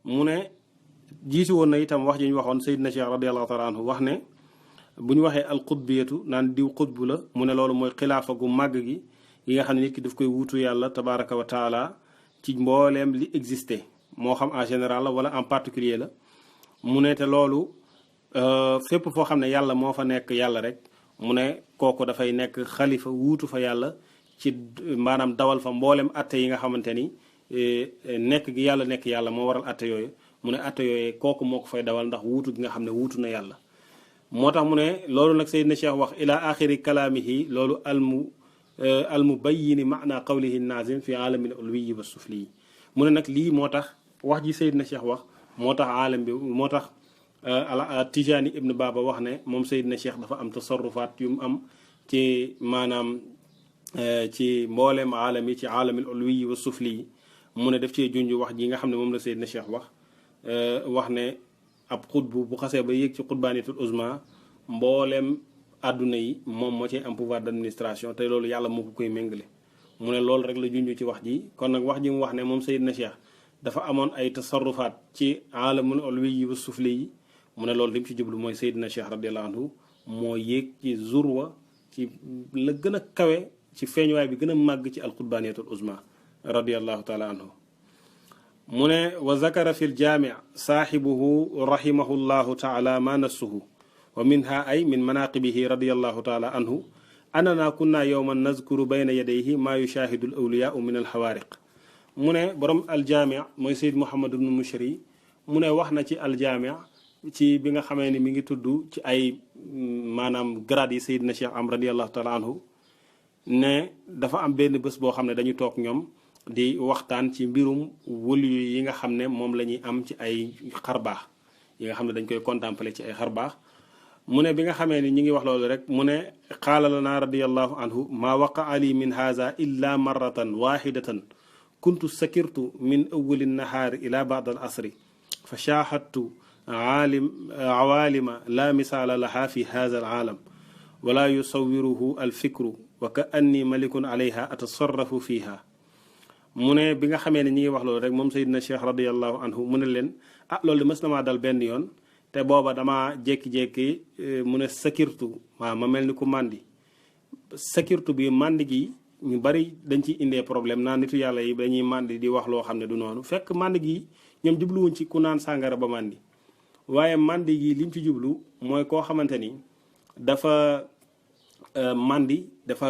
mu ne jiitu woon na itam wax ji ñu waxoon Seydina Cheikh radiyallahu taala anhu wax ne bu ñu waxee alxutbiyatu naan diw xutbu la mu ne loolu mooy xilaafa gu màgg gi yi nga xam ne nit ki daf koy wuutu yàlla tabaraka wa taala ci mbooleem li existé moo xam en général la wala en particulier la mu ne te loolu fépp foo xam ne yàlla moo fa nekk yàlla rek mu ne kooku dafay nekk xalifa wuutu fa yàlla ci maanaam dawal fa mboolem atte yi nga xamante ni nekk gi yàlla nekk yàlla moo waral atte yooyu mu ne atte yooyu kooku moo ko fay dawal ndax wuutu gi nga xam ne wuutu na yàlla moo tax mu ne loolu nag Seydina Cheikh wax ila axiri kalaamihi loolu almubayini maana qawlihi nazim fi aalamil ulwiyi wa sufli mu ne nag lii moo tax wax ji Seydina Cheikh wax moo tax aalam bi moo tax Tidjane ibn Baba wax ne moom Seydina Cheikh dafa am tasarrufaat yu mu am ci maanaam ci mboolem aalam yi ci aalamil ulwiyi wa sufli mu ne def cee junj wax ji nga xam ne moom la Seydina Cheikh wax ne ab xutbu bu xasee ba yéeg ci xutbaanitul uzma mboolem àdduna yi moom moo ci am pouvoir d'administration te loolu yàlla moo ko koy méngale mu ne loolu rek la junj ci wax ji kon nag wax ji mu wax ne moom Seydina Cheikh dafa amoon ay tasarrufaat ci aalamul ulwi yi wa sufli yi mu ne loolu li mu ci jublu mooy Seydina Cheikh radiyallahu anhu moo yéeg ci zurwa ci la gën a kawe ci feeñuwaay bi gën a màgg ci alxutbaaniyatul uzma radiyallahu taala anhu mu ne wa zakara fi ljaami saaxibuhu rahimahu llahu taala ma nassuhu wa minha ay min manaqibihi radiyallahu taala anhu annana kunna yowman nazkuru bayna yadayhi maa yushahidu al awliyaau min alxawaariq mu ne borom aljaami mooy Seyd Mouhamad ibnu Mushri mu ne wax na ci aljaami ci bi nga xamee ni mi ngi tudd ci ay maanaam grade yi Seydina Cheikh am radiyallahu taala anhu ne dafa am benn bés boo xam ne dañu toog ñoom di waxtaan ci mbirum wëlu yi nga xam ne moom la ñuy am ci ay xarbaax yi nga xam ne dañ koy contempler ci ay xarbaax mu ne bi nga xamee ni ñi ngi wax loolu rek mu ne qaala lana radiyallahu anhu maa waqa ali min haza illa marratan waxidatan kuntu sakirtu min awali nahaari ila baad al asri fa shaahadtu awaalima la misaala laha fi haza al aalam wala yusawiruhu al fikru wa ka anni malikun alayha atasarrafu fiha mu ne bi nga xamee ne ñi ngi wax loolu rek moom Seydina Cheikh radiyallahu anhu mu ne leen ah loolu de mës na maa dal benn yoon te booba dama jékki-jékki mu ne sakirtu waaw ma mel ni ku màndi sakirtu bi màndi gi ñu bari dañ ciy indee problème naan nitu yàlla yi dañuy màndi di wax loo xam ne du noonu fekk màndi gi ñoom jubluwuñ ci ku naan sàngara ba màndi waaye màndi gi lim ci jublu mooy koo xamante ni dafa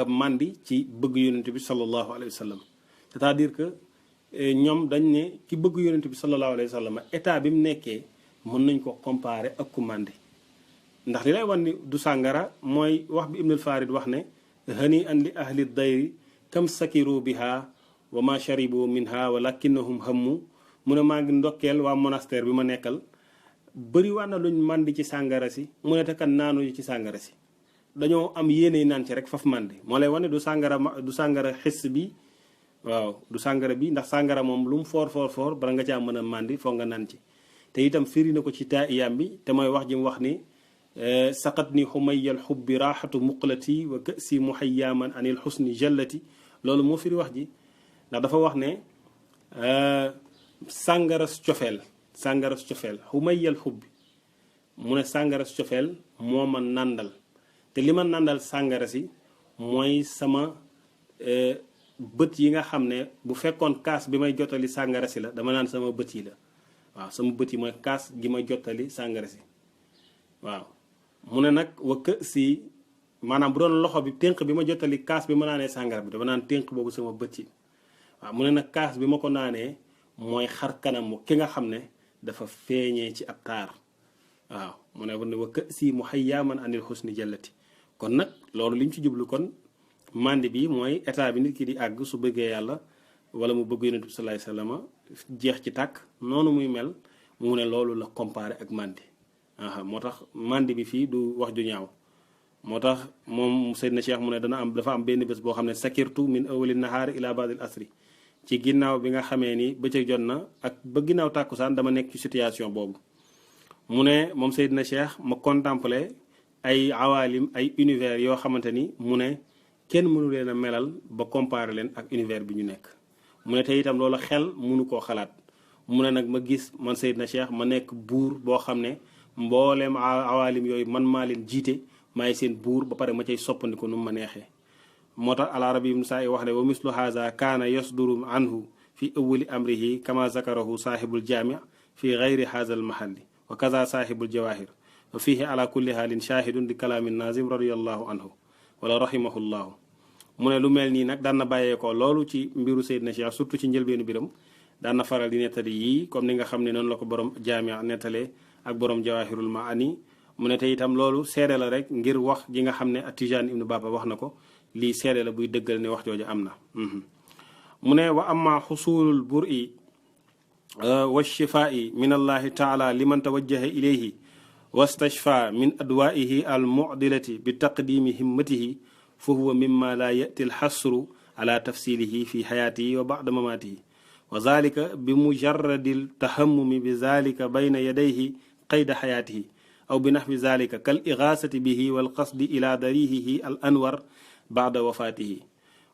màndi ci bëgg yonent bi sallallahu alayhi wa sallam c'est-à-dire que ñoom dañ ne ki bëgg yonent bi sallallahu alayhi wa sallam état bi mu nekkee mën nañ ko comparer ak ku màndi ndax li lay wan ni du sàngara mooy wax bi Ibnul Farid wax ne hani an li ahli dayri kam sakiru biha wa ma sharibu minha walakinnahum hammu mu ne maa ngi ndokkeel waa monastère bi ma nekkal bëri waa na luñ màndi ci sàngara si mu ne te kan naanuñu ci sàngara si dañoo am yéene naan ci rek faf màndi moo lay wane du sàngara xis bi waaw du sàngara bi ndax sàngara moom lu mu foor bala nga caa mën a màndi foog nga naan ci te itam firi na ko ci taa'iyam bi te mooy wax ji mu wax ni saqat ni xumayal xubbi raaxatu muqlati wa kësi muhayyaaman anil xusni jallati loolu moo firi wax ji ndax dafa wax ne sàngaras cofeel xumayal xubbi mu ne sàngaras cofeel moo ma nàndal te li ma nàndal sàngara si mooy sama bët yi nga xam ne bu fekkoon kaas bi may jottali sàngara si la dama naan sama bët yi la waaw sama bët yi mooy kaas gi may jottali sàngara si waaw mu ne nag wa kë si maanaam bu doon loxo bi ténk bi ma jottali kaas bi ma naanee sàngara bi dama naan ténk boobu sama bët yi waaw mu ne nag kaas bi ma ko naanee mooy xar kanamu ki nga xam ne dafa feeñee ci ab taar waaw mu ne wa kë si mu xayyaaman anil xusni jallati kon nag loolu li ñu ci jublu kon mandi bi mooy état bi nit ki di àgg su bëggee yàlla wala mu bëgg yonent bi sallallahu alayhi wasallam jeex ci tàkk noonu muy mel mu ne loolu la comparé ak mandi moo tax mandi bi fii du wax ju ñaaw moo tax moom Seydina Cheikh mu ne dafa am benn bés boo xam ne sakirtu min awali nahaari ila baadil asri ci ginnaaw bi nga xamee ni bëccëg jot na ak ba ginnaaw tàkkusaan dama nekk ci situation boobu mu ne moom Seydina Cheikh ma contemplé ay awaalim ay univers yoo xamante ni mu ne kenn mënu leen a melal ba comparer leen ak univers bi ñu nekk mu ne te itam loolu xel mënu koo xalaat mu ne nag ma gis man Seydina Cheikh ma nekk buur boo xam ne mbooleem awaalim yooyu man maa leen jiite maay seen buur ba pare ma cay soppandiku nu mu ma neexee. moo tax al Arabi ibn Saa-ih wax ne wa mislu haza kaana yasduru anhu fi awwali amrihi kama zakarahu saahibul jaami fi gayri haza al mahalli wa kaza saahibul jawahir wa fihi ala kulli haalin shahidun di kalaami nazim radiyallahu anhu wala rahimahullahu. mu ne lu mel nii nag daan na bàyyeekoo loolu ci mbiru Seydina Cheikh surtout ci njëlbeenu biram daan na faral di nettali yii comme ni nga xam ne noonu la ko borom jaamia nettalee ak borom jawahirul maani. mu ne te itam loolu seede la rek ngir wax ji nga xam ne Tidjane ibnu Baba wax na ko lii seede la buy dëggal ne wax jooju am na. mu ne wa amma xusulul bur'i wa shifaa'i min allahi taala liman tawajjaha ilayhi wastashfa min adwaihi al mu'dilati bi taqdimi himmatihi fa huwa mimma la yati alxasru ala tafsilihi fi xayaatihi wa ba'da mamaatihi wa zalika bi mujarradi tahammumi bi zalika bayna yadayhi qayda xayaatihi aw bi naxwi zalika kal igaasati bihi wal qasdi ila darihihi al anwar ba'da wafaatihi.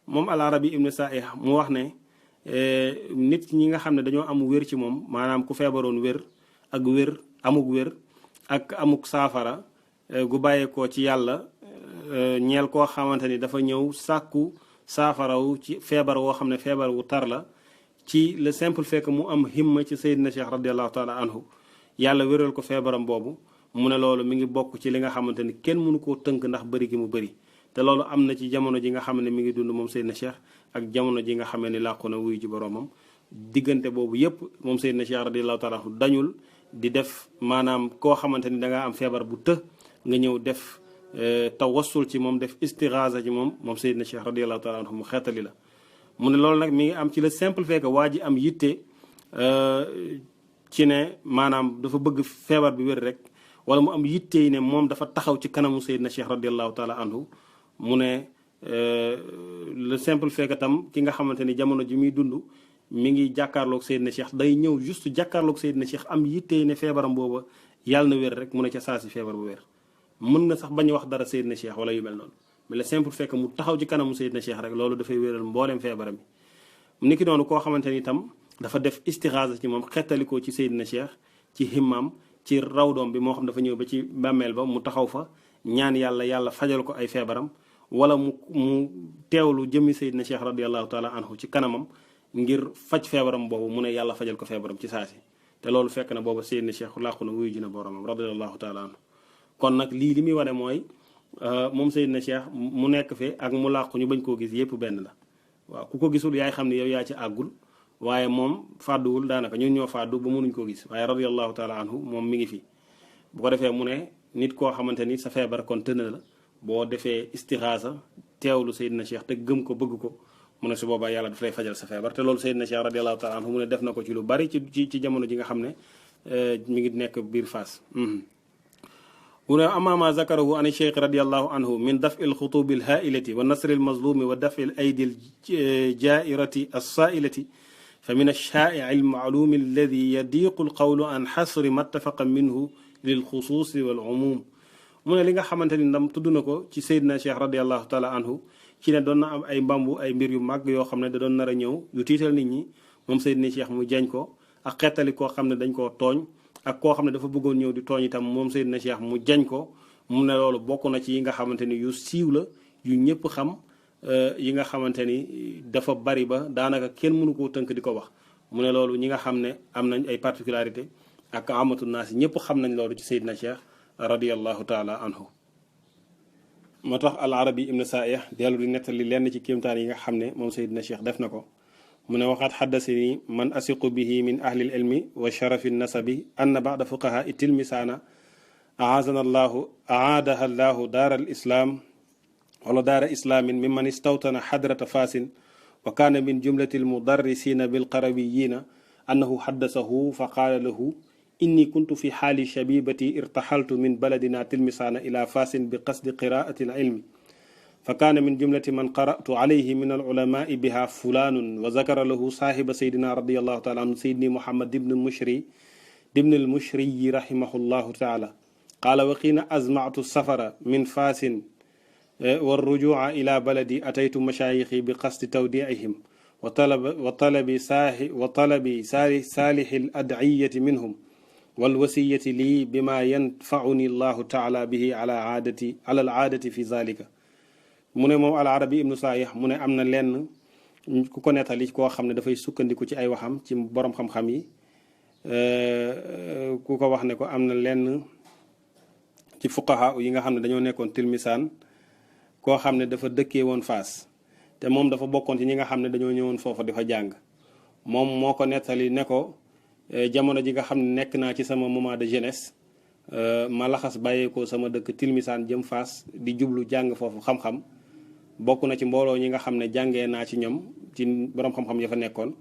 moom al Arabi ibn Saa-ih mu wax ne nit ñi nga xam ne dañoo am wér ci moom maanaam ku feebaroon wér ak wér ak amuk saafara gu bàyyeekoo ci yàlla ñeel koo xamante ni dafa ñëw sàkku saafarawu ci feebar woo xam ne feebar wu tar la ci le simple fait que mu am himma ci Seydina Cheikh radiyallahu taala anhu yàlla wéral ko feebaram boobu. mu ne loolu mi ngi bokk ci li nga xamante ni kenn mënu koo tënk ndax bëri gi mu bëri te loolu am na ci jamono ji nga xam ne mi ngi dund moom Seydina Cheikh ak jamono ji nga xam ne làqu na wuyu ji boroomam. diggante boobu yépp moom Seydina Cheikh radiyallahu taala anhu dañul di def maanaam koo xamante ni dangaa am feebar bu të nga ñëw def tawassul ci moom def istighaasa ci moom Seydina Cheikh radiyallahu taala anhu mu xeetali la. mu ne loolu nag mi ngi am ci le simple fait que waa ji am yitte ci ne maanaam dafa bëgg feebar bi wér rek wala mu am yitte yi ne moom dafa taxaw ci kanamu Seydina Cheikh radiyallahu taala anhu. mu ne le simple fait que tam ki nga xamante ni jamono ji muy dund mi ngi jàkkaarloog Seydina Cheikh day ñëw juste jàkkaarloog Seydina Cheikh am yitte yi ne feebaram booba yàlla na wér rek mu ne ca saa si feebar bu wér. mën na sax bañ wax dara Seydina Cheikh wala yu mel noonu mais le simple fait que mu taxaw ci kanamu Seydina Cheikh rek loolu dafay wéral mbooleem feebaram yi. niki noonu koo xamante ni itam dafa def istixaasa ci moom xettalikoo ci Seydina Cheikh ci himmam ci rawdoom bi moo xam dafa ñëw ba ci bàmmeel ba mu taxaw fa ñaan yàlla fajal ko ay feebaram wala mu teewlu jëmmi Seydina Cheikh radiyallahu taala anhu ci kanamam ngir faj feebaram boobu mu ne yàlla fajal ko feebaram ci saasi te loolu fekk na booba Seydina Cheikh làqu na wuyu ji na boromam radiyallahu taala anhu. kon nag lii li muy wane mooy moom Seydina Cheikh mu nekk fi ak mu làqu ñu bañ koo gis yépp benn la waaw ku ko gisul yaay xam ne yow yaa ci àggul waaye moom fàdduwul daanaka ñun ñoo fàddu ba mënuñ koo gis waaye radiyallahu taala anhu moom mi ngi fi. bu ko defee mu ne nit koo xamante ni sa feebar kon tënn la boo defee istixaasa teewlu Seydina Cheikh te gëm ko bëgg ko mu ne su boobaa yàlla daf lay fajal sa feebar te loolu Seydina Cheikh radiyallahu taala anhu mu ne def na ko ci lu bari ci jamono ji nga xam ne mi ngi nekk biir Fass. mu ne amma ma zakarahu an cheikh radiyallahu anhu min daf'i alxutubi alhaa'ilati wa nasri almazlumi wa daf'i alaydi aljaa'irati alsaa'ilati fa min alshaa'i'i alma'lumi alladi yadiqu alqawlu an xasri ma ittafaqa minhu lilxusuusi walumum. mu ne li nga xamante ni ndam tudd na ko ci Seydina Cheikh radiyallahu taala anhu ci ne doon na am ay mbambu ay mbir yu màgg yoo xam ne da doon nar a ñëw yu tiital nit ñi moom Seydina Cheikh mu jañ ko ak xettali koo xam ne dañ koo tooñ ak koo xam ne dafa bëggoon ñëw di tooñ itam moom Seydina Cheikh mu jañ ko. mu ne loolu bokk na ci yi nga xamante ni yu siiw la yu ñëpp xam yi nga xamante ni dafa bari ba daanaka kenn mënu koo tënk di ko wax. mu ne loolu ñi nga xam ne am nañ ay particularité ak amatu naas ñëpp xam nañ loolu ci Seydina Cheikh radiyallahu taala anhu. moo tax al Arabi ibn Saa-ih dellu di nettali lenn ci kéemtaan yi nga xam ne moom Seydina Cheikh def na ko. mu ne waxaat xaddasini man asiqu bihi min ahli ilmi wa sharafi nasabi anna ba'da fuqaha tilmisaana aadaha allahu daara al islam wala daara islaamin mimman istawtana xadrata faasin wa kaana min jumlati almudarrisina bilqarawiyina annahu xaddasahu fa qaala lahu inni kuntu fi xaali shabibati irtaxaltu min baladina tilmisaana ila faasin bi qasdi qiraati alilmi fa kaana min jumlati man qara'tu alayhi min alulamaai biha fulanun wa zakara lahu saahiba saydina radiyallahu taala anhu saydni muhammad ibn almushriyi rahimahullahu taala qaala wa qiina azmatu safara min faasin والرجوع إلى بلدي أتيت مشايخي بقصد توديعهم وطلب صالح الأدعية منهم والوصية لي بما ينفعني الله تعالى به على العادة في ذلك من مو العربي ابن Saa-ih من أمنا لين ku ko nettali koo xam ne dafay sukkandiku ci ay waxam ci borom xam-xam yi ku ko wax ne ko am na lenn ci fuqaha yi nga xam ne dañoo nekkoon tilmisaan koo xam ne dafa dëkkee woon Faas te moom dafa bokkoon ci ñi nga xam ne dañoo ñëwoon foofa di fa jàng moom moo ko nettali ne ko jamono ji nga xam ne nekk naa ci sama moment de jeunesse ma laxas bàyyeekoo sama dëkk tilmisaan jëm Faas di jublu jàng foofu xam-xam bokk na ci mbooloo ñi nga xam ne jàngee naa ci ñoom ci borom xam-xam ya fa nekkoon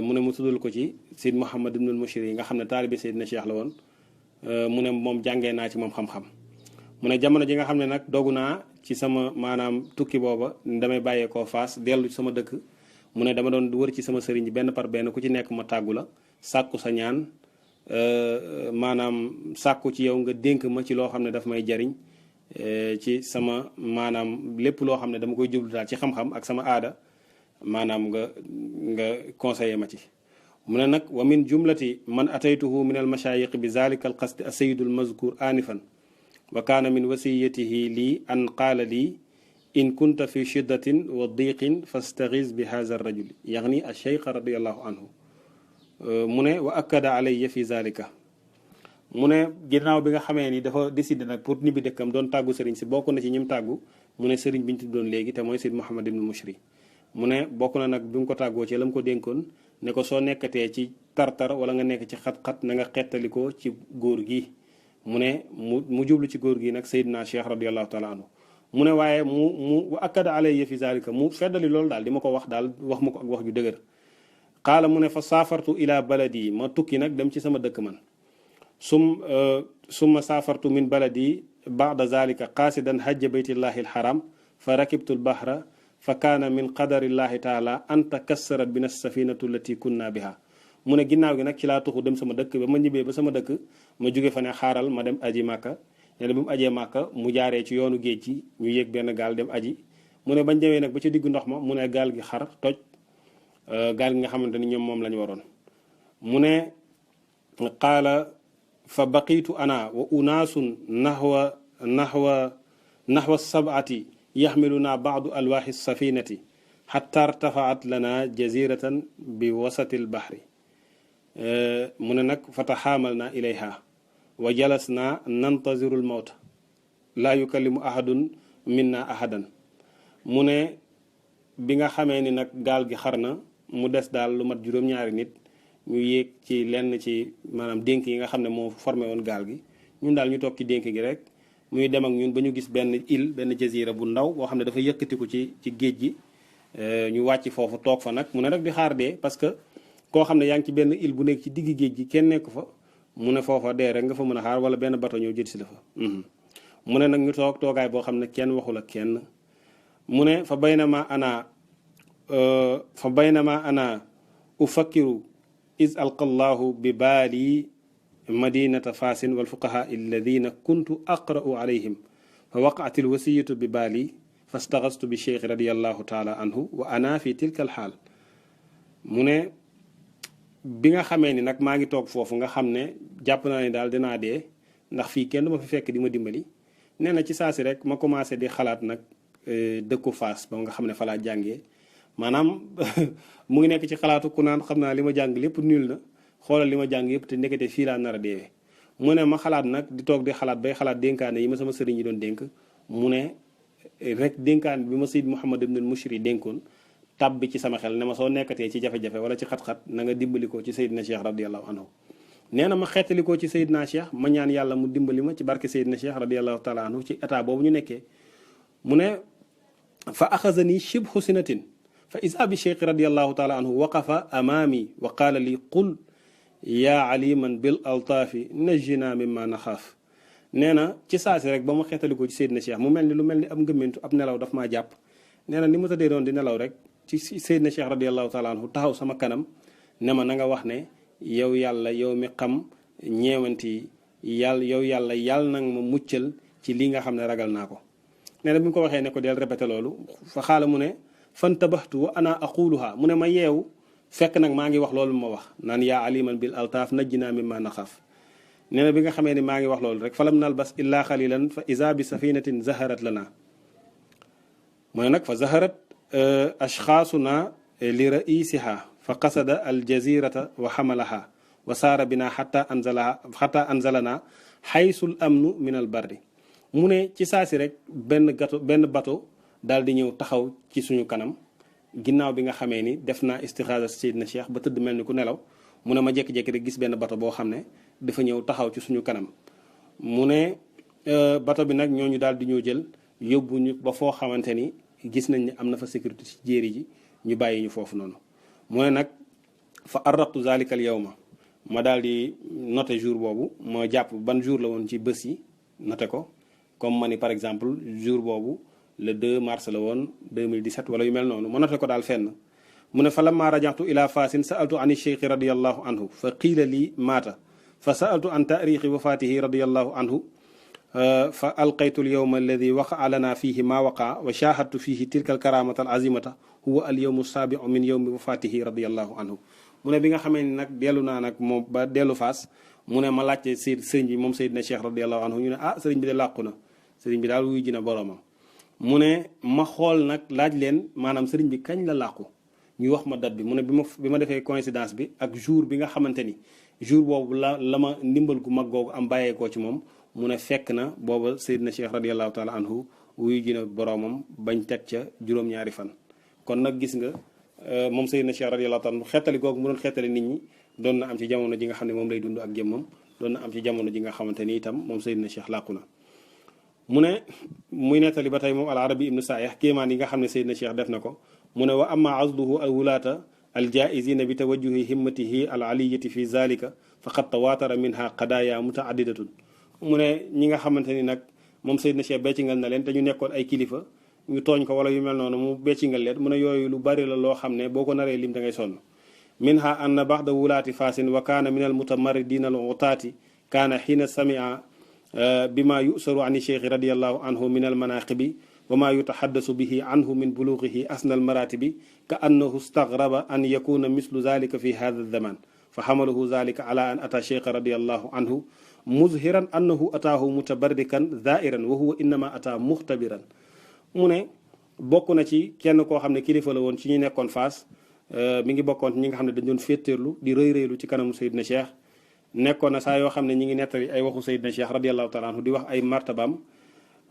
mu ne mu tuddal ko ci Seyd Mouhamad ibnul Mushri yi nga xam ne taalibe Seydina Cheikh la woon mu ne moom jàngee naa ci moom xam-xam mu ne jamono ji nga xam ne nag dogu naa ci sama maanaam tukki booba damay bàyyeekoo Faas dellu ci sama dëkk mu ne dama doon wër ci sama sëriñ benn par benn ku ci nekk ma tàggu la sàkku sa ñaan maanaam sàkku ci yow nga dénk ma ci loo xam ne daf may jariñ ci sama maanaam lépp loo xam ne dama koy jublu daal ci xam-xam ak sama aada maanaam nga conseiller ma ci mu ne nag wa min jumlati man ataytuhu min al mashayiq bi zalika al qasd asayidul mazkur anifan wa kaana min wasiyatihi lii an qaala lii in kunta fi shiddatin wa diqin fastaxiz bi haza rajul yani al cheikh radiallahu anhu mu ne wa akkada alayya fi zalika mu ne ginnaaw bi nga xamee ni dafa décidé nag pour ñibbi dëkkam doon tàggu sëriñ si bokk na ci ñim tàggu mu ne sëriñ bi ñu tuddoon léegi te mooy Seyd Mouhamad ibn Mushri mu ne bokk na nag bi mu ko tàggoo ci la mu ko dénkoon ne ko soo nekkatee ci tartar wala nga nekk ci xat-xat na nga xettalikoo ci góor gi mu ne mu jublu ci góor gi nag Seydina Cheikh radiallahu taala anhu mu ne waaye mu akkada alayya fi zalika mu feddali loolu daal di ma ko wax daal wax ma ko ak wax ju dëgër xaala mu ne fa saafartu ila baladi ma tukki nag dem ci sama dëkk man summa saafartu min baladi ba'da zalika qasidan hajja baytillahi alharam fa rakibtu albahra fa kaana min qadarillahi taala an takassarat bina safinatu allati kunna biha mu ne ginnaaw gi nag ci laa tuxu dem sama dëkk ba ma ñibbee ba sama dëkk ma jóge fa ne xaaral ma dem aji màkka ne la bi mu ajee màkka mu jaaree ci yoonu géej gi ñu yéeg benn gaal dem aji mu ne bañ demee nag ba ci diggu ndox ma mu ne gaal gi xar toj gaal gi nga xamante ni ñoom moom la ñu waroon mu ne qaala fa baqiitu ana wa unaasun nahwa sab'ati yaxmiluna baadu alwaaxi safinati xatta irtafaat lana jaziratan bi wasati albahri mu ne nag fa taxaamal naa ilayha wa jalas naa nantaziru almawta laa yukallimu ahadun minna ahadan mu ne bi nga xamee ni nag gaal gi xar na mu des daal lu mat juróom-ñaari nit ñu yéeg ci lenn ci maanaam dénk yi nga xam ne moo formé woon gaal gi ñun daal ñu toog ci dénk gi rek muy dem ak ñun ba ñu gis benn île benn jazira bu ndaw boo xam ne dafa yëkkatiku ci géej gi ñu wàcc foofu toog fa nag mu ne rek di xaar dee parce que koo xam ne yaa ngi ci benn île bu nekk ci digg géej gi kenn nekk fa mu ne foofa dee rek nga fa mën a xaar wala benn bato ñëw jël si la fa mu ne nag ñu toog toogaay boo xam ne kenn waxul ak kenn mu ne fa baynama ana ufakkiru is alqallahu bi baali madinata fasin walfuqaha alladina kuntu aqra'u alayhim fa waqaat alwasiyatu bi baali fastaxastu bi cheikh radiallahu taala anhu wa ana fi tilka alxaal mu ne bi nga xamee ni nag maa ngi toog foofu nga xam ne jàpp naa ni daal dinaa dee ndax fii kenn du ma fi fekk di ma dimbali nee na ci saa si rek ma commencé di xalaat nag dëkku Faas ba nga xam ne fa laa jàngee maanaam mu ngi nekk ci xalaatu ku naan xam naa li ma jàng lépp nul na xoolal li ma jàng yëpp te nekkate fii laa nar a deewee mu ne ma xalaat nag di toog di xalaat bay xalaat dénkaane yi ma sama sëriñ yi doon dénk mu ne rek dénkaan bi ma Seyd Mouhamad ibn Mushri dénkoon tàbbi ci sama xel ne ma soo nekkatee ci jafe-jafe wala ci xat-xat na nga dimbali ko ci Seydina Cheikh radiallahu anhu nee na ma xeetali ko ci Seydina Cheikh ma ñaan yàlla mu dimbali ma ci barke Seydina Cheikh radiallahu taala anhu ci état boobu ñu nekkee mu ne fa axazani shibhu sinatin fa isa bi cheikh radiallahu taala anhu waqafa amaami wa qaala li qul yaa aliman bil altaafi najjina mimma naxaaf nee na ci saasi rek ba ma xeetali ko ci Seydina Cheikh mu mel ni lu mel ni ab ngëmmentu ab nelaw daf maa jàpp nee na ni ma tëddee doon di nelaw rek ci Seydina Cheikh radiallahu taala anhu taxaw sama kanam ne ma na nga wax ne yow yàlla yow mi xam ñeewanti yàlla yow yàlla yàlla nag ma muccal ci lii nga xam ne ragal naa ko nee na bi mu ko waxee ne ko del répété loolu fa xaala mu ne fantabahtu wa ana aquluha mu ne ma yeewu fekk nag maa ngi wax loolu ma wax naan yaa aliman bil altaaf najjina mimma naxaaf nee na bi nga xamee ni maa ngi wax loolu rek falam nalbas illa xalilan fa isa bi safinatin zaharat lana mu ne nag fa zaharat ashxaasuna li raisiha fa qasada al jazirata wa xamalaha wa saara bina xata anzalana xaysul amnu min al barri mu ne ci saasi rek benn bato daal di ñëw taxaw ci suñu kanam ginnaaw bi nga xamee ni def naa istixaasa Seydina Cheikh ba tëdd mel ni ku nelaw mu ne ma jékki-jékki rek gis benn bato boo xam ne dafa ñëw taxaw ci suñu kanam mu ne bato bi nag ñooñu daal di ñoo jël yóbbu ñu ba foo xamante ni gis nañ ne am na fa sécurité ci jéeri ji ñu bàyyi ñu foofu noonu mu ne nag fa arraqtu zalika al yawma ma daal di noté jour boobu ma jàpp ban jour la woon ci bés yi noté ko comme ma ni par exemple jour boobu le 2 mars la woon 2017 wala yu mel noonu ma noté ko daal fenn mu ne fa lamma rajaxtu ila fasin sa'altu an cheikhi radiallahu anhu fa qiila lii maata fa sa'altu an taarixi wafatihi radiallahu anhu fa alqaytu alyawma alladi waqaa lana fihi ma waqaa wa shahadtu fihi tilka alkaramata alazimata huwa alyawmu saabiu min yawmi wafatihi radiallahu anhu mu ne bi nga xamee ni nag dellu naa nag moom ba dellu faas mu ne ma laajte sëriñ bi moom Seydina Cheikh radiallahu anhu ñu ne ah sëriñ bi de làqu na sëriñ bi daal wuy ji na boroomam mu ne ma xool nag laaj leen maanaam sëriñ bi kañ la làqu ñu wax ma date bi mu ne bi ma defee coïncidence bi ak jour bi nga xamante ni jour boobu la ma ndimbal gu mag googu am bàyyeekoo ci moom mu ne fekk na booba Seydina Cheikh radiallahu taala anhu wuy ji na boroomam bañ teg ca juróom-ñaari fan kon nag gis nga moom Seydina Cheikh radiyallahu taala xettali googu mu doon xettali nit ñi doon na am ci jamono ji nga xam ne moom lay dund ak jëmmam doon na am ci jamono ji nga xamante ni itam moom Seydina Cheikh làqu na mu ne muy nettali ba tey moom al arabi ibnu Saa-ih kéemaan yi nga xam ne Seydina Cheikh def na ko mu ne wa amma azluhu al wulaata al jaizina bi tawajjuhi himmatihi al aliyati fi zalika faqad tawaatara minha qadaaya mutaaddidatun mu ne ñi nga xamante ni nag moom Seydina Cheikh beccingal na leen te ñu nekkoon ay kilifa ñu tooñ ko wala yu mel noonu mu beccingal leen mu ne yooyu lu bari la loo xam ne boo ko naree lim da ngay sonn minha anna baxda wulaati faasin wa kaana min al mutamarridina al utaati kaana xiina samia bima yusaru an cheikhi radiallahu anhu min al manaqibi wa ma yutaxaddasu bihi anhu min bulugihi asna al maratibi ka annahu stagraba an yakuna mislu zalika fi hada zaman fa xamalahu zalika ala an ata cheikha radiallahu anhu muzhiran annahu ataahu mutabarrikan zairan wa huwa innama ata muxtabiran mu ne bokk na ci kenn koo xam ne kilifa la woon ci ñi nekkoon Faas mi ngi bokkoon ci ñi nga xam ne dañ doon féeteerlu di rëy rëylu ci kanamu Seydina Cheikh nekkoon na saa yoo xam ne ñi ngi nettali ay waxu Seydina Cheikh radiallahu taala anhu di wax ay martabaam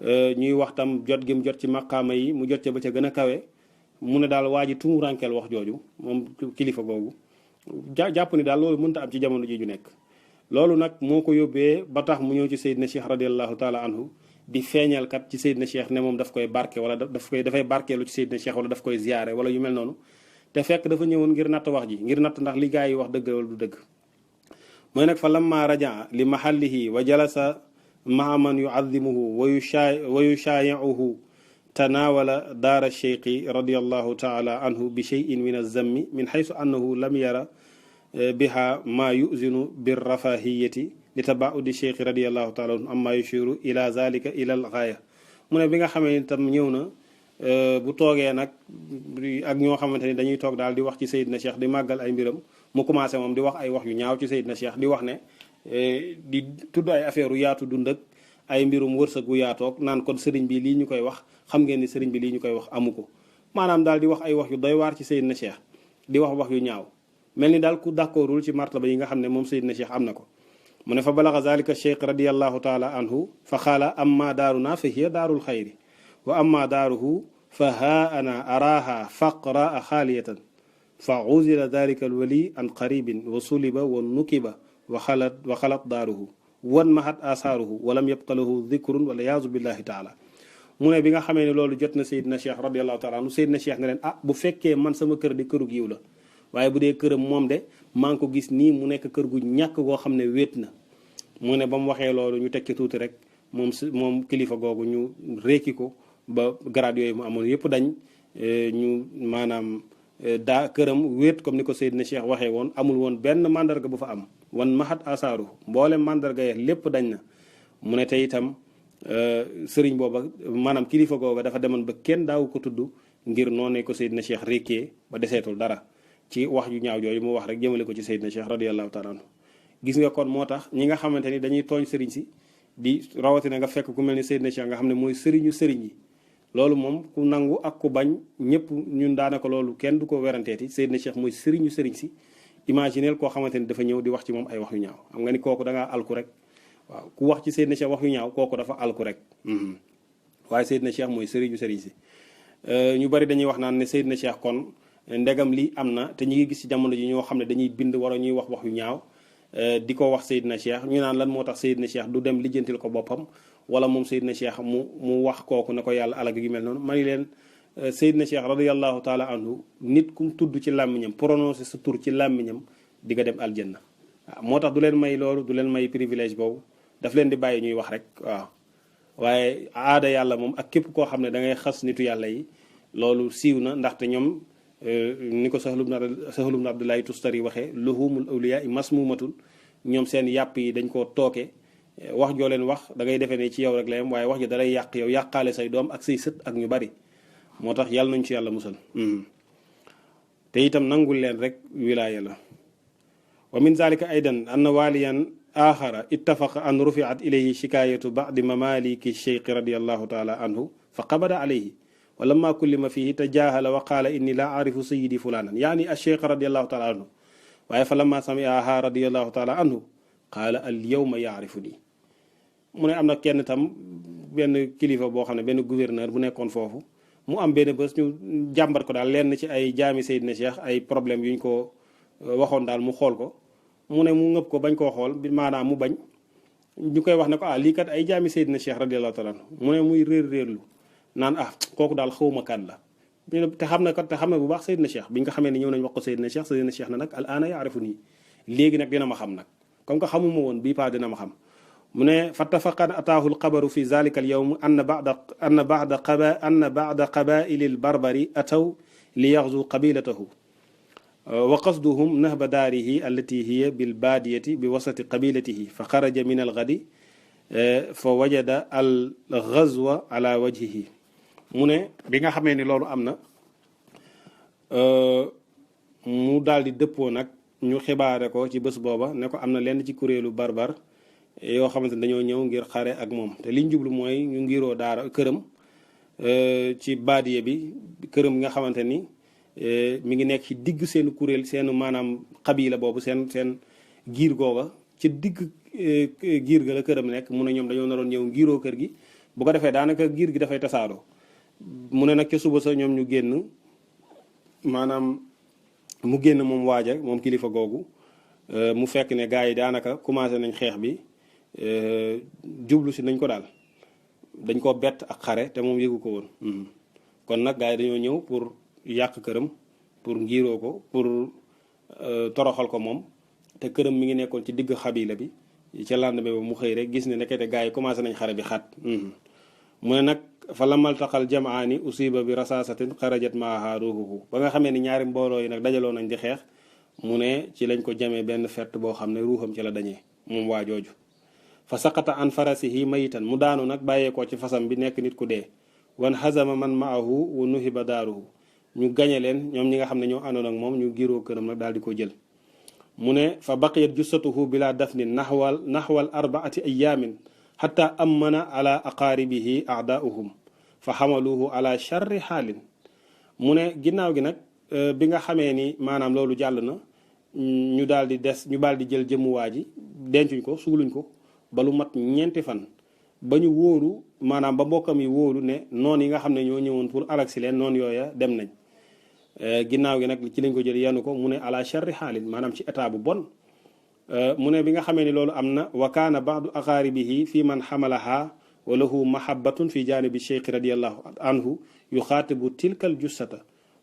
ñuy wax tam jot gi mu jot ci maqaama yi mu jot ca ba ca gën a kawe mu ne daal waa ji tumurankeel wax jooju moom kilifa googu jàpp ni daal loolu mënta am ci jamono ji ju nekk loolu nag moo ko yóbbee ba tax mu ñëw ci Seydina Cheikh radiallahu taala anhu di feeñal kat ci Seydina Cheikh ne moom daf koy barke wala dafay barkeelu ci Seydina Cheikh wala daf koy ziyaare wala yu mel noonu te fekk dafa ñëwoon ngir natt wax ji ngir natt ndax li gaa yi wax dëgg wala du dëgg mooy nag fa lamma rajaa li mahallihi wa jalasa maa man yuadimuhu wa yushaayiuhu tanaawala daara cheikhi radiallahu taala anhu bi cheyin min alzammi min xaysu annahu lam yara biha ma yuzinu birrafahiyati li tabaudi cheikhi radiallahu taala anhu amma yushiru ila zalika ila al gaaya mu ne bi nga xamee ni tam ñëw na bu toogee nag ak ñoo xamante ni dañuy toog daal di wax ci Seydina Cheikh di màggal ay mbiram mu commencé moom di wax ay wax yu ñaaw ci Seydina Cheikh di wax ne di tudd ay affaire yaatu dund ak ay mbirum wërsëg gu yaatoog naan kon sëriñ bi lii ñu koy wax xam ngeen ni sëriñ bi lii ñu koy wax amu ko maanaam daal di wax ay wax yu doy waar ci Seydina Cheikh di wax yu ñaaw mel ni daal ku d'accordul ci martaba yi nga xam ne moom Seydina Cheikh am na ko mu ne fa balaga zalika cheikh radiallahu taala anhu fa xaala amma daaruna fa hiya daarul xayri wa amma daaruhu fa haa ana araha faqraa xaaliyatan fa uzila dalika alwali an qaribin wa suliba wa nukiba wa xalat daaruhu wan mahat asaaruhu walam yabqa lahu dikrun wala yaazu billahi taala mu ne bi nga xamee ne loolu jot na Seydina Cheikh radiallahu taala anhu Seydina Cheikh ne leen bu fekkee man sama kër di kërug yiw la waaye bu dee këram moom de maa ngi ko gis nii mu nekk kër gu ñàkk goo xam ne wéet na mu ne ba mu waxee loolu ñu tekki tuuti rek moom kilifa googu ñu réeki ko ba grade yooyu mu amoon yëpp dañ ñu maanaam daa këram wéet comme ni ko Seydina Cheikh waxee woon amul woon benn mandarga bu fa am wan mahat asaaru mboole mandarga ya lépp dañ na mu ne te itam sëriñ booba maanaam kilifa googa dafa demoon ba kenn daawu ko tudd ngir noonu ko Seydina Cheikh rékkee ba deseetul dara ci wax ju ñaaw jooju mu wax rek jëmale ko ci Seydina Cheikh radiyallahu taala anhu gis nga kon moo tax ñi nga xamante ni dañuy tooñ sëriñ si di rawatina nga fekk ku mel ni Seydina Cheikh nga xam ne mooy sëriñu sëriñ yi loolu moom ku nangu ak ku bañ ñëpp ñun daanaka loolu kenn du ko weranteeti Seydina Cheikh mooy sëriñu sëriñ si imagineel koo xamante ni dafa ñëw di wax ci moom ay wax yu ñaaw xam nga ni kooku da ngaa alku rek waaw ku wax ci Seydina Cheikh wax yu ñaaw kooku dafa alku rek waaye Seydina Cheikh mooy sëriñu sëriñ si ñu bari dañuy wax naan ne Seydina Cheikh kon ndegam lii am na te ñu ngi gis ci jamono ji ñoo xam ne dañuy bind wala ñuy wax wax yu ñaaw di ko wax Seydina Cheikh ñu naan lan moo tax Seydina Cheikh du dem lijjantil ko boppam wala moom Seydina Cheikh mu wax kooku ne ko yàlla alag gi mel noonu ma ni leen Seydina Cheikh radiyallahu taala anhu nit kum tudd ci làmmiñam prononcé sa tur ci làmmiñam di nga dem aljanna waaw moo tax du leen may loolu du leen may privilège boobu daf leen di bàyyi ñuy wax rek waaw waaye aada yàlla moom ak képp koo xam ne da ngay xas nitu yàlla yi loolu siiw na ndaxte ñoom ni ko Sahl ibn Abdullahi Tustari waxee luhumul awliya masmumatun ñoom seen yàpp yi dañ koo tooke wax joo leen wax da ngay defee ne ci yow rek la yam waaye wax ji dalay yàq yow yàqaale say doom ak say sët ak ñu bari moo tax yàlla nañu ci yàlla musal te itam nangul leen rek wilaaya la wa min zalika aydan anna waliyan axara ittafaqa an rufiat ilayhi shikayatu ba'di mamaliki cheikh radiyallahu taala anhu fa qabada alayhi wa lamma kullima fihi tajahala wa qala inni la arifu sayyidi fulanan yani acheikh radiyallahu taala anhu waaye fa lamma sami'aha radiyallahu taala anhu qaala al yawma yaarifuni mu ne am na kenn tam benn kilifa boo xam ne benn gouverneur bu nekkoon foofu mu am benn bés ñu jàmbat ko daal lenn ci ay jaami Seydina Cheikh ay problème yu ñu ko waxoon daal mu xool ko mu ne mu ngëpp ko bañ koo xool bi maanaam mu bañ ñu koy wax ne ko lii kat ay jaami Seydina Cheikh radiyallahu taala anhu mu ne muy réerlu naan kooku daal xawma kan la te xam ne bu baax Seydina Cheikh bi ñu ko xamee ne ñëw nañ wax ko Seydina Cheikh na nag al aana yaarifuni léegi nag dina ma xam nag comme que xamuma woon bii paa dina ma xam mu ne fattafaqan ataahu lxabaru fi zalika al yawm anna ba'da qabaili al barbari ataw li yaxzu qabilatahu wa qasduhum nahba daarihi allati hiya bil baadiyati bi wasati qabilatihi fa xaraja min al gadi fa wajada al ghazwa ala wajhihi mu ne bi nga xamee ni loolu am na mu daal di dëppoo nag ñu xibaare ko ci bés booba ne ko am na lenn ci kuréelu barbar yoo xamante ne dañoo ñëw ngir xare ak moom te liñ jublu mooy ñu ngiroo daara këram ci baadiye bi këram nga xamante ni mi ngi nekk ci digg seen kuréel seen maanaam xabila boobu seen giir googa ci digg giir ga la këram nekk mu ne ñoom dañoo naroon ñëw ngiroo kër gi bu ko defee daanaka giir gi dafay tasaaroo mu ne nag ca suba sa ñoom ñu génn maanaam mu génn moom waaja moom kilifa googu mu fekk ne gars yi daanaka commencé nañ xeex bi jublu si nañ ko daal dañ koo bett ak xare te moom yëgu ko woon kon nag gars yi dañoo ñëw pour yàq këram pour ngiroo ko pour toroxal ko moom te këram mi ngi nekkoon ci digg xabila bi ca lendemain ba mu xëy rek gis ne nekkete gars yi commencé nañ xare bi xat mu ne nag fa lamal taxal jamaani usiba bi rasasatin xarajat maaha ruuhuhu ba nga xamee ni ñaari mbooloo yi nag dajaloo nañ di xeex mu ne ci lañ ko jamee benn fett boo xam ne ruuxam ci la dañee moom waa jooju fa saqata an farasihi mayitan mu daanu nag bàyyeekoo ci fasam bi nekk nit ku dee wan hazama man maahu wa nuhiba daaruhu ñu gañe leen ñoom ñi nga xam ne ñoo àndoon ak moom ñu giroo këram nag daal di ko jël mu ne fa baqiyat jussatuhu bila dafnin naxwal arbaati ayaamin xata amana ala aqaaribihi aadaauhum fa xamaluhu ala charri xaalin mu ne ginnaaw gi nag bi nga xamee ni maanaam loolu jàll na ñu daal di jël jëmuwaa ji dencuñ ko suuluñ ko ba lu mat ñeenti fan ba ñu wóolu maanaam ba mbokkam yi wóolu ne noonu yi nga xam ne ñoo ñëwoon pour alagsi leen noonu yooya dem nañ ginnaaw gi nag ci lañ ko jël yanu ko mu ne ala charri xaalin maanaam ci état bu bon mu ne bi nga xamee ni loolu am na wa kaana baadu aqaaribihi fi man xamalaha wa lahu mahabbatun fi janibi cheikh radiyallahu anhu yuxaatibu tilka al jussata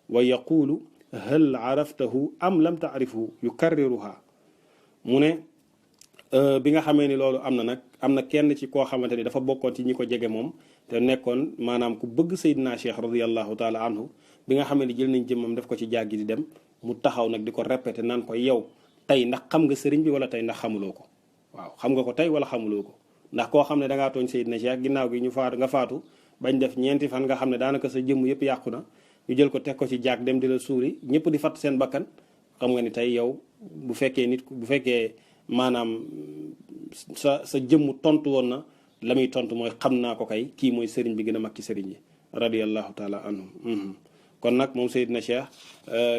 wa yaqulu hal araftahu am lam taarifhu yukarriruha mu ne bi nga xamee ni loolu am na nag am na kenn ci koo xamante ni dafa bokkoon ci ñi ko jege moom te nekkoon maanaam ku bëgg Seydina Cheikh radiyallahu taala anhu bi nga xamee ni jël nañ jëmmam def ko ci jàggi di dem mu taxaw nag di ko répété naan ko yow tey ndax xam nga sëriñ bi wala tey ndax xamuloo ko waaw xam nga ko tey wala xamuloo ko ndax koo xam ne dangaa tooñ Seydina Cheikh ginnaaw gi ñu faatu nga faatu bañ def ñeenti fan nga xam ne daanaka sa jëmm yëpp yàqu na ñu jël ko teg ko ci jaag dem di la suuri ñëpp di fatt seen bakkan xam nga ni tey yow bu fekkee nit bu fekkee maanaam sa jëmm tontu woon na la muy tontu mooy xam naa ko kay kii mooy sëriñ bi gën a mag ci sëriñ yi radiyallahu taala anhu kon nag moom Seydina Cheikh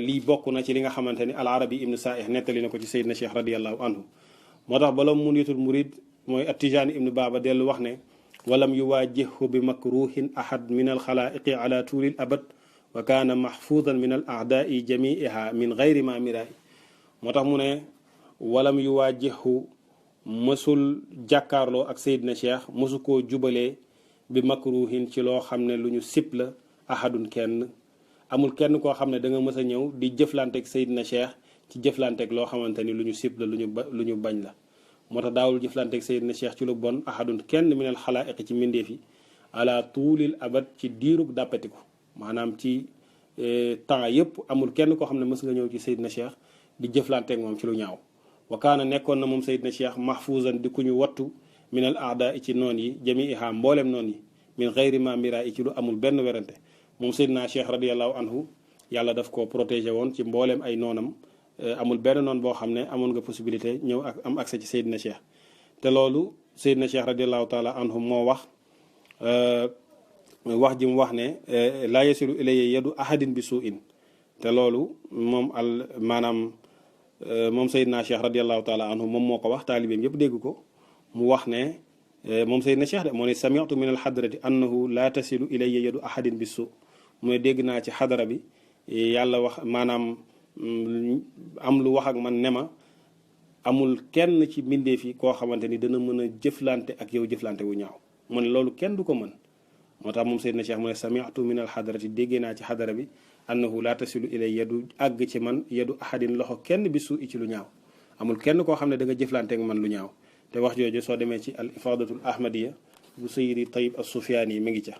lii bokk na ci li nga xamante ni al Arabi ibnu Saa-ih nettali na ko ci Seydina Cheikh radiyallahu anhu moo tax bala Mouniyatoul Mourid mooy at-Tidjani ibnu Baba dellu wax ne walam yuwaajihhu bi makruhin ahad min al xalaiqi ala tuulil abad wa kaana mahfuudan min al aadaai jamiiha min gayri ma miraay moo tax mu ne walam yuwaajihhu mësul jàkkaarloo ak Seydina Cheikh mësu koo jubalee bi makruhin ci loo xam ne lu ñu sib la ahadun kenn amul kenn koo xam ne da nga mës a ñëw di jëflanteeg Seydina Cheikh ci jëflanteeg loo xamante ni lu ñu sib la lu ñu bañ la moo tax daawul jëflanteeg Seydina Cheikh ci lu bon ahadun kenn minal xalaa'iq ci mbindeef yi ala tuulil abad ci diirug dàppatiku maanaam ci temps yëpp amul kenn koo xam ne mës nga ñëw ci Seydina Cheikh di jëflanteeg moom ci lu ñaaw wa kaana nekkoon na moom Seydina Cheikh mahfuzan di ku ñu wattu minal aada ci noon yi jamiiha mboolem noon yi min gayri ma mira ci lu amul benn werante moom Seydina Cheikh radiyallahu anhu yàlla daf ko protégé woon ci mboolem ay noonam amul benn noon boo xam ne amoon nga possibilité ñëw ak am accès ci Seydina Cheikh te loolu Seydina Cheikh radiyallahu taala anhu moo wax ji mu wax ne laa yasilu ilayya yadu ahadin bi suu'in te loolu moom maanaam moom Seydina Cheikh radiyallahu taala anhu moom moo ko wax taalibeem yëpp dégg ko mu wax ne moom Seydina Cheikh de moo ne sami'tu min alxadrati annahu laa tasilu ilayya yadu ahadin bi suu mu ne dégg naa ci xadara bi yàlla wax maanaam am lu wax ak man ne ma amul kenn ci mbindeef yi koo xamante ni dana mën a jëflante ak yow jëflante wu ñaaw mu ne loolu kenn du ko mën moo tax moom Seydina Cheikh mu ne sami'tu min alxadrati déggee naa ci xadara bi annahu laa tasilu ilayya yadu àgg ci man yadu ahadin loxo kenn bi suu ci lu ñaaw amul kenn koo xam ne da nga jëflante ak man lu ñaaw te wax jooju soo demee ci al ifadatul ahmadiya bu Seydi Tayyib as-Sufyaani yi mi ngi ca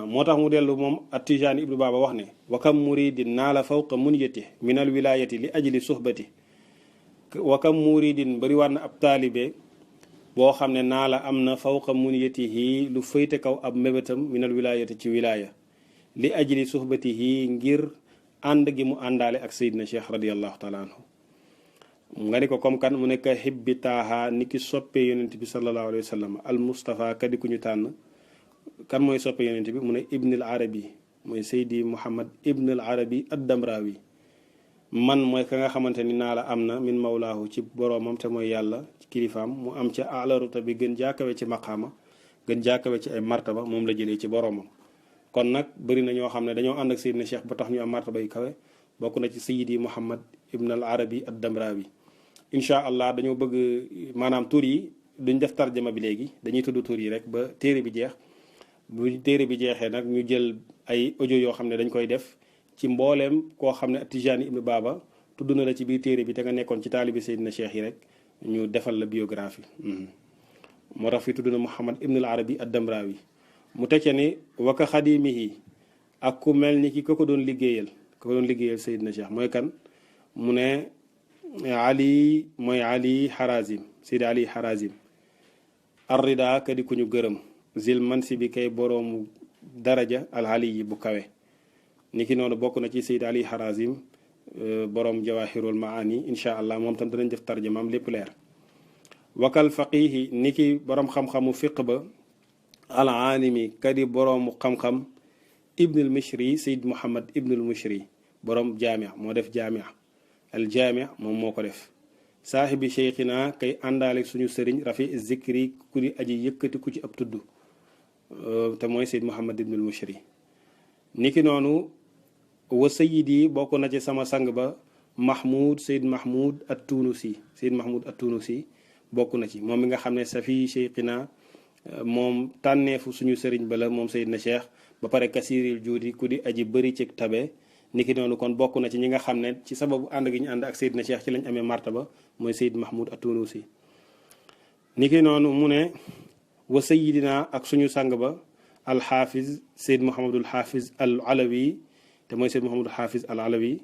moo tax mu dellu moom at-Tidjani ibnu Baba wax ne wa kam muridin naala fawqa munyati min al wilayati li ajli suhbati wa kam muridin bari war na ab taalibe boo xam ne naala am na fawqa munyatihi lu fayte kaw ab mébétam min al wilayati ci wilaya li ajli suhbatihi ngir ànd gi mu àndaale ak Seydina Cheikh radiyallahu taala anhu nga ni ko comme kan mu nekk xibbi taaha ni ki soppee yonent bi sallallahu alayhi wa sallam al Mustafa kadi ku ñu tànn kan mooy soppe yonent bi mu ne ibnul arabi mooy Seydi Muhammad ibnul arabi ad-Damrawi man mooy ka nga xamante ni naa la am na min mawlaahu ci boroomam te mooy yàlla ci kilifaam mu am ca alaruta bi gën jaakawe ci maqaama gën jaakawe ci ay martaba moom la jëlee ci boroomam kon nag bëri na ñoo xam ne dañoo ànd ak Seydina Cheikh ba tax ñu am martaba yu kawe bokk na ci Seydi Muhammad ibnul arabi ad-Damrawi incha allah dañoo bëgg maanaam tur yi duñ def tarjama bi léegi dañuy tudd tur yi rek ba téere bi jeex bu téere bi jeexee nag ñu jël ay audio yoo xam ne dañ koy def ci mbooleem koo xam ne Tidjani ibnu Baba tudd na la ci biir téere bi te nga nekkoon ci taalibi Seydina Cheikh yi rek ñu defal la biographie moo tax fi tudd na Muhammad ibnul Arabi ad-Damrawi mu tecce ni waka xadimihi ak ku mel ni ki ko doon liggéeyal Seydina Cheikh mooy kan mu ne ali mooy ali harazim Seydi ali harazim arrida kadi ku ñu gërëm zil mansi bi kay boroomu daraja alali yi bu kawe niki noonu bokk na ci Seydi ali harazim boroom jawahirul maani incha allah moom tam danañ def tarjamaam lépp leer wakal faqihi niki boroom xam-xamu fiq ba al alimi kadi boroomu xam-xam ibnul mishri Seyd Muhammad ibnul mishri boroom jaamia moo def jaamia al jaamia moom moo ko def saahibi cheikhina kay àndaale suñu sëriñ rafi zikri ku di aji yëkkati ku ci ab tudd te mooy Seyd Muhammad ibnul Mushri niki noonu wa sayidi bokk na ci sama sang ba Mahmoud Seyd Mahmoud at-Tunusi Seyd Mahmoud at-Tunusi bokk na ci moom mi nga xam ne safi cheikhina moom tànneefu suñu sëriñ ba la moom Seydina Cheikh ba pare kasiril juudi ku di aji bëri ci tabe niki noonu kon bokk na ci ñi nga xam ne ci sababu ànd gi ñu ànd ak Seydina Cheikh ci lañ amee martaba mooy Seyd Mahmoud at-Tunusi niki noonu mu ne wa sayidina ak suñu sang ba alxaafiz Seyd Muhammadul Xaafiz al alawi te mooy Seyd Muhammadul Xaafiz al alawi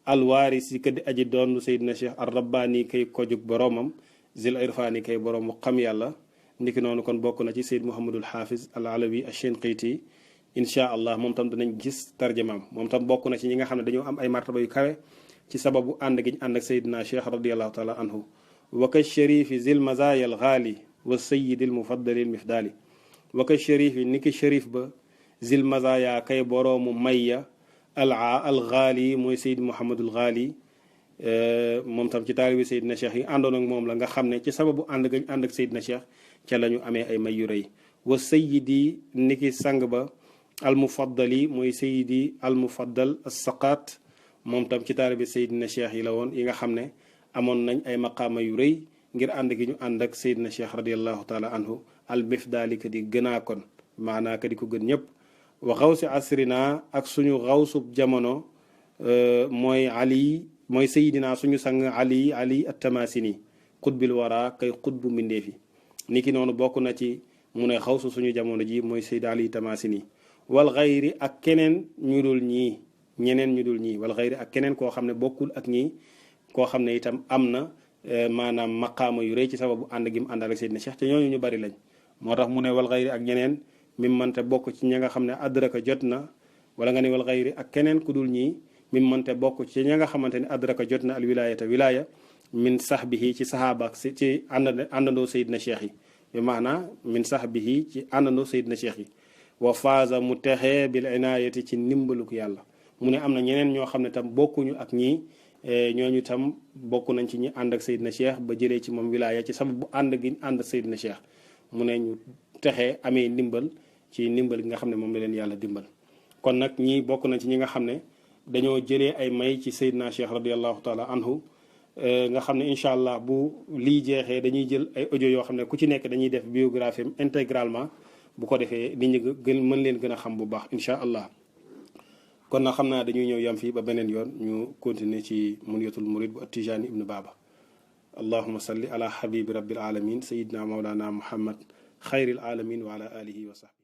alwaaris yi kaddi aji doon Seydina Cheikh ar rabbaani kay kojug boroomam zil irfaani kay boroomu xam yàlla niki noonu kon bokk na ci Seyd Muhammadul Xaafiz al alawi al shinqiti incha allah moom tam danañ gis tarjamaam moom tam bokk na ci ñi nga xam ne dañoo am ay martaba yu kawe ci sababu ànd gi ñu ànd ak Seydina Cheikh radiyallahu taala anhu wa ka sharifi zil mazaya al ghali wa sayidi al mufaddali al mifdali wa ka sharifi ni ki sharif ba zil mazaya kay boroomu mayya al ghali mooy Seydi Mouhamadul Ghali moom tam ci taalibi Seydina Cheikh yi àndoon ak moom la nga xam ne ci sababu ànd gañ ànd ak Seydina Cheikh ca la ñu amee ay may yu rëy wa sayidi ni ki sang ba al mufaddali mooy Seydi al mufaddal as saqaat moom tam ci taalibi Seydina Cheikh yi la woon yi nga xam ne amoon nañ ay maqaama yu rëy ngir ànd gi ñu ànd ak Seydina Cheikh radiyallahu taala anhu al mifdaali ka di gënaa kon maanaa ka di ko gën ñëpp wa xawsi asrina ak suñu xawsub jamono mooy ali mooy Seydina suñu sang ali at-Tamasini xutbil wara kay xutbu mbindeefi ni ki noonu bokk na ci mu ne xawsu suñu jamono ji mooy Seydi ali Tamasini wal xayri ak keneen ñu dul ñii ñeneen ñu dul ñii wal xayri ak keneen koo xam ne bokkul ak ñii koo xam ne itam am na maanaam maqaama yu rëy ci sababu ànd gi mu àndal ak Seydina Cheikh te ñooñu ñu bari lañ moo tax mu ne wal xayri ak ñeneen mi mante bokk ci ña nga xam ne adraka jot na wala nga ne wal xayri ak keneen ku dul ñii mi mante bokk ci ña nga xamante ne adraka jot na al wilayata wilaya min sahbihi ci sahaaba ci àndandoo Seydina Cheikh yi bi maana min sahbihi ci àndandoo Seydina Cheikh yi wa faaza mu texee bil inayati ci ndimbaluk yàlla mu ne am na ñeneen ñoo xam ne tam bokkuñu ak ñii ñooñu tam bokk nañ ci ñi ànd ak Seydina Cheikh ba jëlee ci moom wilaya ci sababu ànd gi ànd ak Seydina Cheikh mu ne ñu texee amee ndimbal ci ndimbal gi nga xam ne moom la leen yàlla dimbal kon nag ñii bokk nañ ci ñi nga xam ne dañoo jëlee ay may ci Seydina Cheikh radiyallahu taala anhu nga xam ne incha allah bu lii jeexee dañuy jël ay audio yoo xam ne ku ci nekk dañuy def biographie am intégralement bu ko defee nit ñi gën mën leen gën a xam bu baax incha allah kon nag xam naa dañuy ñëw yam fii ba beneen yoon ñu continuer ci Mouniyatoul Mourid bu Tidjane ibnu Baba allahuma salli ala habibi rabbil alamin sayidina mawlana muhammad xayril alamin wa ala alihi wa sahbihi